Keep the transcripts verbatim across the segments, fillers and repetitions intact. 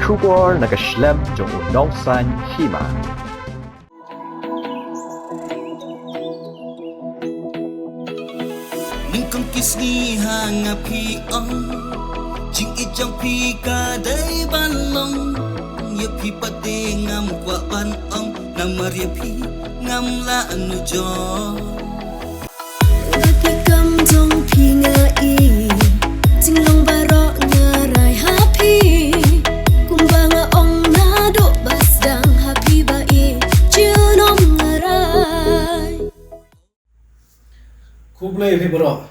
Khubor na ka shlem jong u nongsan hima. Nyngkong ki sngi ha nga phi ong, jingïeit jong phi ka dei ban long. Ïa phi pat te ngam kwah ban ong, namar ïa phi ngam lah nujor. Ba ki kam jong phi nga i, jinglong baroh nga rai ha phi. Kumba nga ong naduh ba sdang ha phi ba i, junom nga rai. Khublei phi baroh.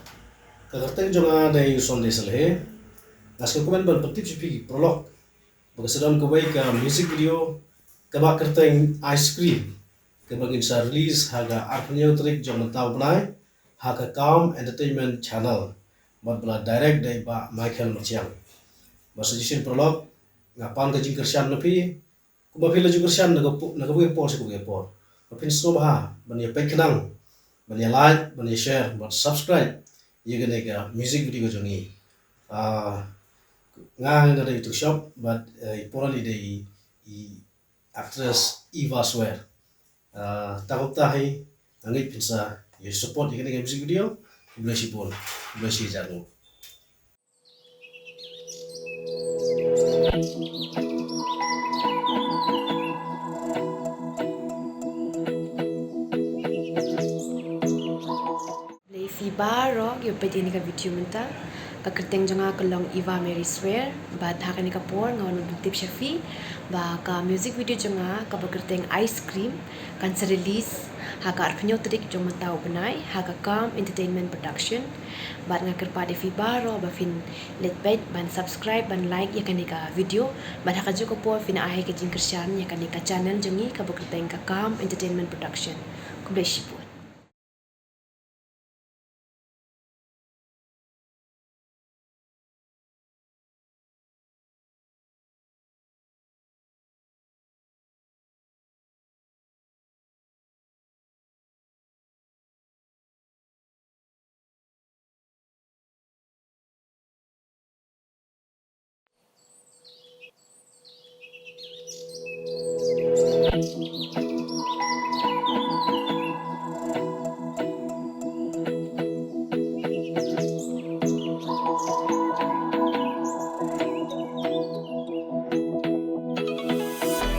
Ka kyrteng jong nga dei Sunday Saleh. Nga sngewkmen ban pyntip sha phi ki paralok ba ka sa don kawei ka music video kaba kyrteng Ice Cream, kaba ngin sa release ha ka arphew tarik jong mynta u bnai ha ka Calm Entertainment Channel, bad ba la direct da i Bah Michael Marchiang. Bad sa shisien paralok, nga pan ka jingkyrshan na phi, kumba phi la ju kyrshan na ka pu-, na kawei ka por sha kawei ka por, ba phin sngewbha ban ïa peit khnang, ban ïa like, ban ïa share, ban subscribe ïa kane ka music video jong ngi. Ah, nga nga dei u Tukshop, bad, eh, i para lei dei i, i actress Eva Swer. Ah, tang kumta hi, nga ngeit phin sa ïa support ïa kane ka music video. Khublei shibun, khublei shihajar nguh. Khublei phi baroh ïa peit ïa kane ka video mynta. Ka kyrteng jong nga ka long Eva Mary Swer, bad ha kane ka por nga wan ban pyntip sha phi ba ka music video jong nga kaba kyrteng Ice Cream kan sa release ha ka arphew tarik jong mynta u bnai ha ka Calm Entertainment Production. Bad nga kyrpad ïa phi baroh ba phin leit peit, ban subscribe, ban like ïa kane ka video. Bad ha kajuh ka por phin ai ka jingkyrshan ïa kane ka channel jong ngi kaba kyrteng ka Calm Entertainment Production. Khublei shibun.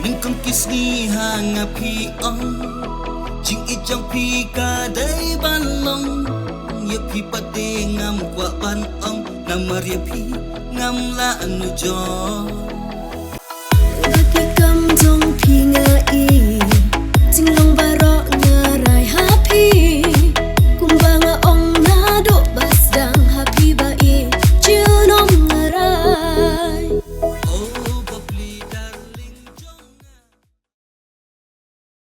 Nyngkong ki sngi ha nga phi ong, jingïeit jong phi ka dei ban long. Ïa phi pat te ngam kwah ban ong, namar ïa phi ngam lah nujor.